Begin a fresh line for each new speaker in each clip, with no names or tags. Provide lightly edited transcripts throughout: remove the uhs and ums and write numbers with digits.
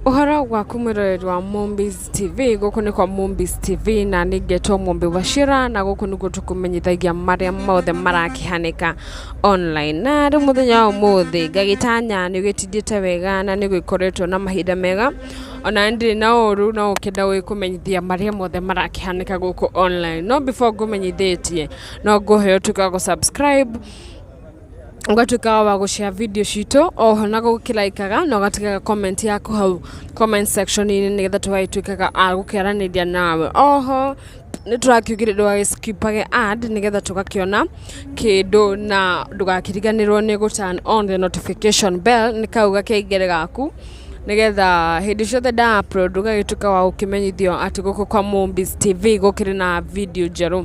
Ũhoro waku mwĩroreri wa Mumbiz TV, gũkũ nĩ kwa Mumbiz TV na nĩ ngetwo Mumbi Wachira na gũkũ nĩkuo tũkũmenyithagia marĩa mothe marakĩhanĩka online. Na rĩu mũthenya wa ũmũthĩ ngagĩtanya nĩ ũgĩtindĩte wega na nĩ ũgĩkoretwo na mahinda mega, ona ndirĩ na ũru no ũkĩenda gũgĩkũmenyithia marĩa mothe marakĩhanĩka gũkũ online. No before ngũmenyithĩtie no ngũhe ũtuĩke wa gũ subscribe, ũgatuĩka wa gũ share video citũ oho na gũkĩlaikaga na ũgatigaga comment yaku hau comment section-inĩ nĩgetha tũgagĩtuĩkaga a gũkĩaranĩria nawe. Oho nĩ tũrakiugire ndũgagĩ-skip-age ad nĩgetha tũgakĩona kĩndũ na ndũgakĩriganĩrwo nĩ gũ turn on the notification bell nĩ kau gakengere gaku nĩgetha hĩndĩ ciothe nda upload ũgagĩtuĩka wa gũkĩmenyithio atĩ gũkũ kwa Mumbiz TV gũkĩrĩ na video njerũ.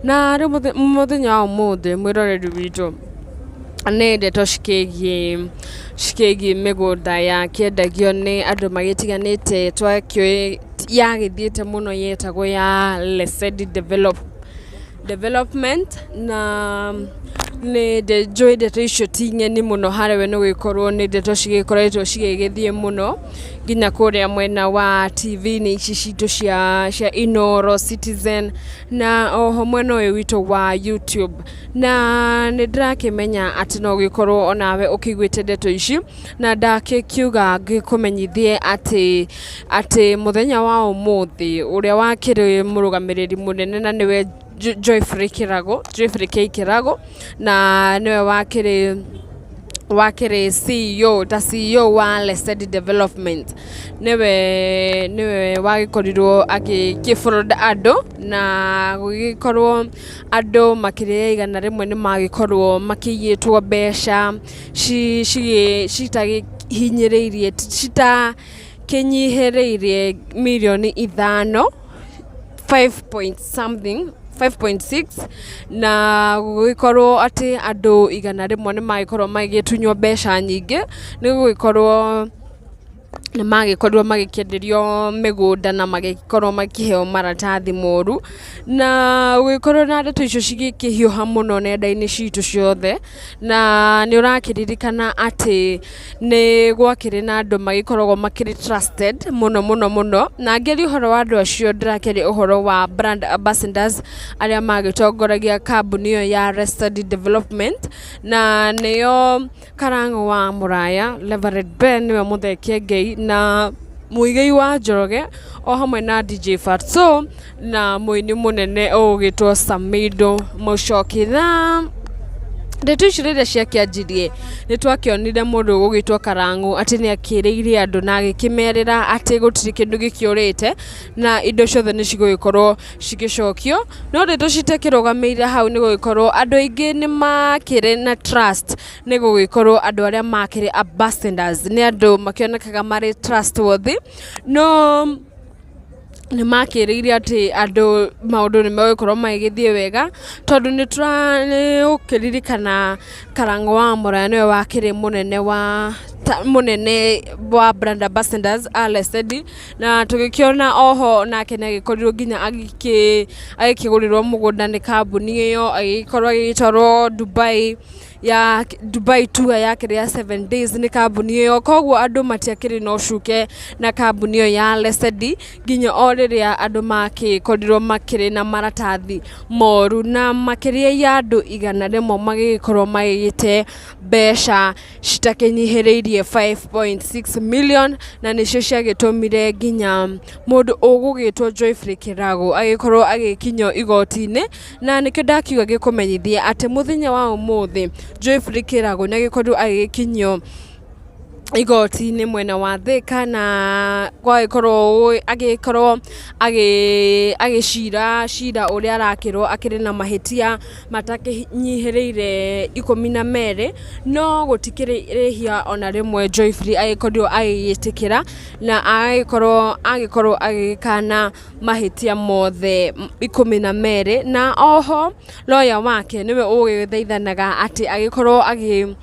Na rĩu mũthenya wa ũmũthĩ mwĩroreri witũ nĩ ndeto cikĩgiĩ mĩgũnda yakĩendagio nĩ andũ magĩtiganĩte twakĩũĩ yagĩthiĩte mũno yetagwo ya Lesedi Development na nĩ njũĩ ndeto icio ti ng'eni mũno harĩ we nĩ gũgĩkorwo nĩ ndeto cigĩkoretwo cigĩgĩthiĩ mũno nginya kũrĩa mwena wa TV-inĩ ici citũ cia Inooro, Citizen na oho mwena ũyũ witũ wa YouTube. Na nĩ ndĩrakĩmenya atĩ no ũgĩkorwo onawe ũkĩiguĩte ndeto ici na ndakĩkiuga ngĩkũmenyithie atĩ mũthenya wa ũmũthĩ ũrĩa wakĩrĩ mũrũgamĩrĩri mũnene na nĩwe Geoffrey Kĩrago, Geoffrey K Kĩrago na nĩwe wakĩrĩ CEO ta CEO wa Lesedi Development nĩwe wagĩkorirwo agĩkĩ fraud andũ na gũgĩkorwo andũ makĩria ya 100 nĩ magĩkorwo makĩiyĩtwo mbeca citagĩhinyĩrĩirie citakĩnyihĩrĩirie mirioni 5, 5 point something, 5.6, na gũgĩkorwo atĩ andũ 100 nĩ magĩkorwo magĩtunywo mbeca nyingĩ nĩ gũgĩkorwo nĩ magĩkorirwo magĩkĩenderio mĩgũnda na magĩkorwo makĩheo maratathi moru, na gũgĩkorwo na ndeto icio cigĩkĩhiũha mũno nenda-inĩ citũ ciothe. Na nĩ ũrakĩririkana atĩ nĩ gwakĩrĩ na andũ magĩkoragwo makĩrĩ trusted mũno mũno mũno, na ngĩaria ũhoro wa andũ acio ndĩrakĩaria ũhoro wa brand ambassadors arĩa magĩtongoragia kambuni ĩyo ya Lesedi Development, na nĩo Karang'o wa Mũraya, Reverend Ben nĩwe Mũthee Kĩengei na Mũigai wa Njoroge o hamwe na DJ Fatxo na mũini mũnene ũgũgĩtwo Samido Mũchoki. Na ndeto ici rĩrĩa ciakĩanjirie nĩ twakĩonire mũndũ ũgũgĩtwo Karang'o atĩ nĩ akĩrĩire andũ na agĩkĩmerĩra atĩ gũtirĩ kĩndũ gĩkĩũrĩte na indo ciothe nĩ cigũgĩkorwo cigĩcokio. No ndeto citakĩrũgamĩire hau nĩ gũgĩkorwo andũ aingĩ nĩ makĩrĩ na trust nĩ gũgĩkorwo andũ arĩa makĩrĩ ambassadors nĩ andũ makĩonekaga marĩ trustworthy, no nĩ makĩrĩire atĩ andũ maũndũ nĩ megũkorwo magĩgĩthiĩ wega tondũ nĩ ũkĩririkana Karang'o wa Mũraya nĩwe wakĩrĩ mũnene wa brand ambassadors a Lesedi, na tũgĩkĩona oho nake nĩ agĩkorirwo nginya agĩkĩgũrĩrwo mũgũnda nĩ kambuni ĩyo, agĩgĩkorwo agĩgĩtwarwo Dubai ya Dubai tour yakĩrĩ ya 7 days nĩ kambuni ĩyo. Koguo andũ matiakĩrĩ na ũcuke na kambuni ĩyo ya Lesedi nginya o rĩrĩa andũ makĩkorirwo makĩrĩ na maratathi moru na makĩria ya andũ 100 magĩgĩkorwo magĩgĩte mbeca citakĩnyihĩrĩirie 5.6 million, na nĩcio ciagĩtũmire nginya mũndũ ũgũgĩtwo Geoffrey Kĩrago agĩkorwo agĩkinyio igoti-inĩ. Na nĩkĩo ndakiuga gĩkũmenyithie atĩ mũthenya wa ũmũthĩ Geoffrey Kĩrago nĩ agĩkorirwo agĩgĩkinyio igoti-inĩ mwena wa Thika, na gwagĩkorwo agĩkorwo agĩcira cira ũrĩa arakĩrwo akĩrĩ na mahĩtia matakĩnyihĩrĩire 12, no gũtikĩrĩ rĩhia ona rĩmwe Geoffrey agĩkorirwo agĩgĩtĩkĩra na agĩkorwo agĩgĩkana mahĩtia mothe 12. Na oho lawyer wake nĩwe ũgĩthaithanaga atĩ agĩkorwo agĩ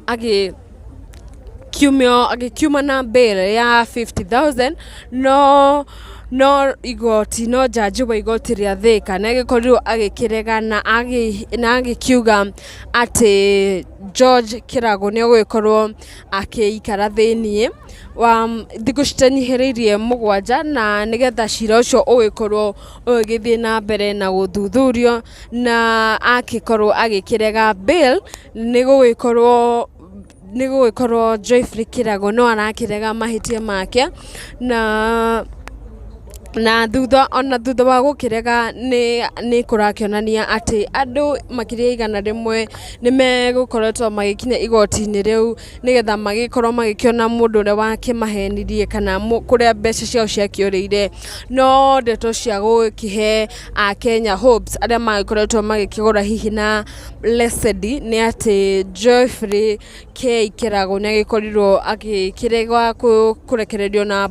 agĩ kiumio agĩkiuma na bail ya 50,000, no No igoti, no njanji wa igoti rĩa Thĩka nĩ agĩkorirwo agĩkĩrega na agĩkiuga atĩ George Kĩragũ nĩ egũgĩkorwo akĩikara thĩiniĩ wa thikũ citanyihĩrĩirie 7 na nĩgetha cira ũcio ũgĩkorwo ũgĩgĩthiĩ na mbere na gũthuthurio, na akĩkorwo agĩkĩrega bail nĩ gũgĩkorwo Geoffrey Kĩragũ no arakĩrega mahĩtia make, na thutha ona thutha wa gũkĩrega nĩ kũrakĩonania atĩ andũ makĩria 100 nĩ megũkoretwo magĩkinya igoti-inĩ rĩu nĩgetha magĩkorwo magĩkĩona mũndũ ũrĩa wakĩmahenirie kana kũrĩa mbeca ciao ciakĩũrĩire. No ndeto cia gũkĩhe Akenya hopes arĩa magĩkoretwo magĩkĩgũra hihi na Lesedi nĩ atĩ Geoffrey K Kĩragũ nĩ agĩkorirwo agĩkĩrega kũrekererio na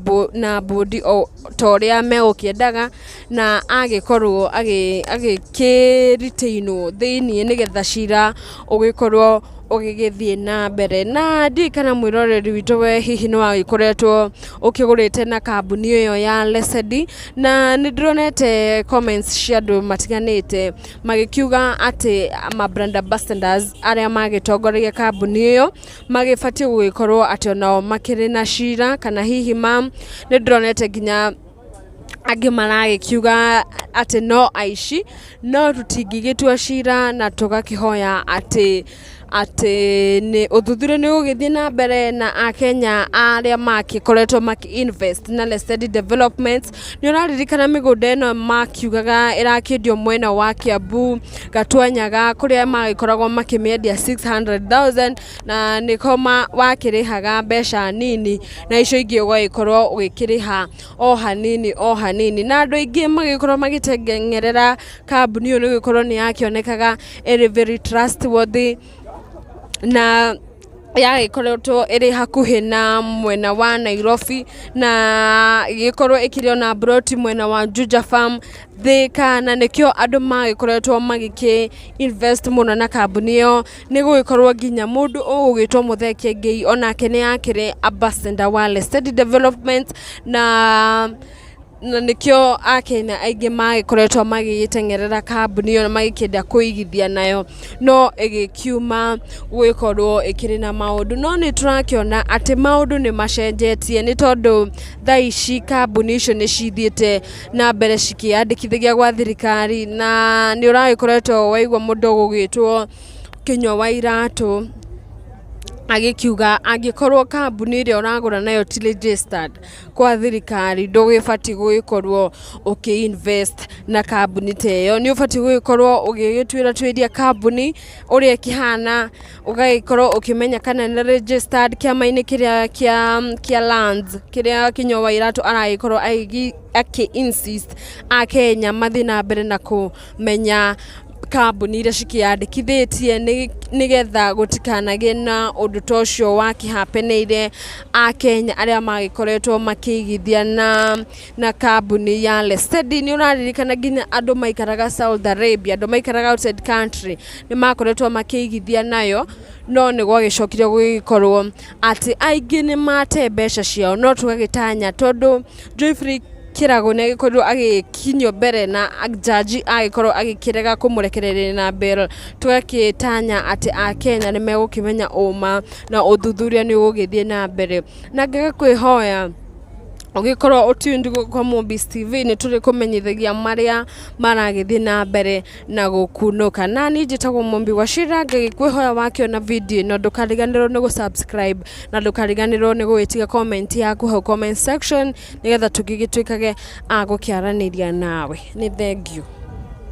mbũndi o ta ũrĩa megũkĩendaga, na agĩkorwo agĩkĩritainwo thĩiniĩ nĩgetha cira ũgĩkorwo ũgĩgĩthiĩ na mbere. Na ndiũĩ kana mwĩroreri witũ we hihi nĩ wagĩkoretwo ũkĩgũrĩte na kambuni ĩyo ya Lesedi, na nĩ ndĩronete comments cia andũ matiganĩte magĩkiuga atĩ ma brand ambassadors arĩa magĩtongoragia kambuni ĩyo magĩbatiĩ gũgĩkorwo atĩ onao makĩrĩ na cira, kana hihi ma nĩ ndĩronete nginya angĩ maragĩkiuga atĩ no aici, no tũtingĩgĩtua cira na tũgakĩhoya atĩ nĩ ũthuthuria nĩ ũgũgĩthiĩ na mbere na Akenya arĩa makĩkoretwo makĩ invest na Lesedi Developments. Nĩ ũraririkana mĩgũnda ĩno makiugaga ĩrakĩendio mwena wa Kiambu, Gatwanyaga, kũrĩa magĩkoragwo makĩmĩendia 600,000 na nĩko wakĩrĩhaga mbeca nini na icio ingĩ ũgagĩkorwo ũgĩkĩrĩha o hanini o hanini, na andũ aingĩ magĩkorwo magĩtengerera kambuni ĩyo nĩ gũkorwo nĩ yakĩonekaga ĩrĩ very trustworthy na yagĩkoretwo ĩrĩ hakuhĩ na mwena wa Nairobi, na ĩgĩkorwo ĩkĩrĩ ona mburoti mwena wa Juja Farm Thika, na nĩkĩo andũ magĩkoretwo magĩkĩ invest mũno na kambuni ĩyo. Nĩ gũgĩkorwo nginya mũndũ ũgũgĩtwo Muthee Kiengei onake nĩ akĩrĩ ambassador wa Lesedi Development, na nĩkĩo Akenya aingĩ magĩkoretwo magĩgĩteng'erera kambuni ĩyo na magĩkĩenda kũigithia nayo, no ĩgĩkiuma gũgĩkorwo ĩkĩrĩ na maũndũ. No nĩ tũrakĩona atĩ maũndũ nĩ macenjetie, nĩ tondũ thaa ici kambuni icio nĩ cithiĩte na mbere cikĩyandĩkithagia gwa thirikari, na nĩ ũragĩkoretwo waigua mũndũ ũgũgĩtwo Kinyua wa Iratũ agĩkiuga angĩkorwo kambuni ĩrĩa ũragũra nayo ti registered kwa thirikari ndũgĩbatiĩ gũgĩkorwo ũkĩ invest na kambuni ta ĩyo. Nĩ ũbatiĩ gũgĩkorwo ũgĩgĩtuĩra tuĩria kambuni ũrĩa ĩkĩhana, ũgagĩkorwo ũkĩmenya kana nĩ registered kĩama-inĩ kĩrĩa kĩa lands kĩrĩa Kinyua wa Iratũ aragĩkorwo akĩ insist Akenya mathiĩ na mbere na kũmenya kambuni iria cikĩyandĩkithĩtie, nĩgetha gũtikanagĩe na ũndũ ta ũcio wakĩhapeneire Akenya arĩa magĩkoretwo makĩigithia na kambuni ya Lesedi. Nĩ ũraririkana nginya andũ maikaraga Saudi Arabia, andũ maikaraga outside country nĩ makoretwo makĩigithia nayo, no nĩ gwagĩcokire gũgĩkorwo atĩ aingĩ nĩ mate mbeca ciao. No tũgagĩtanya tondũ Geoffrey Kĩragũ nĩ agĩkorirwo agĩkinyio mbere na jaji agĩkorwo agĩkĩrega kũmũrekereria na bail, tũgakĩtanya atĩ Akenya nĩ megũkĩmenya ũma na ũthuthuria nĩ ũgũgĩthiĩ na mbere. Na ngĩgĩkwĩhoya ũgĩkorwo ũtuned kwa Mobis TV, nĩ tũrĩkũmenyithagia marĩa maragĩthiĩ na mbere na gũkunũka. Na niĩ njĩtagwo Mumbi wa Shira, ngĩgĩkwĩhoya wakĩona video ĩno ndũkariganĩrwo nĩ gũ-subscribe na ndũkariganĩrwo nĩ gũgĩtiga comment yaku hau comment section, nĩgetha tũgĩgĩtuĩkage a gũkĩaranĩria nawe. Nĩ thengiũ.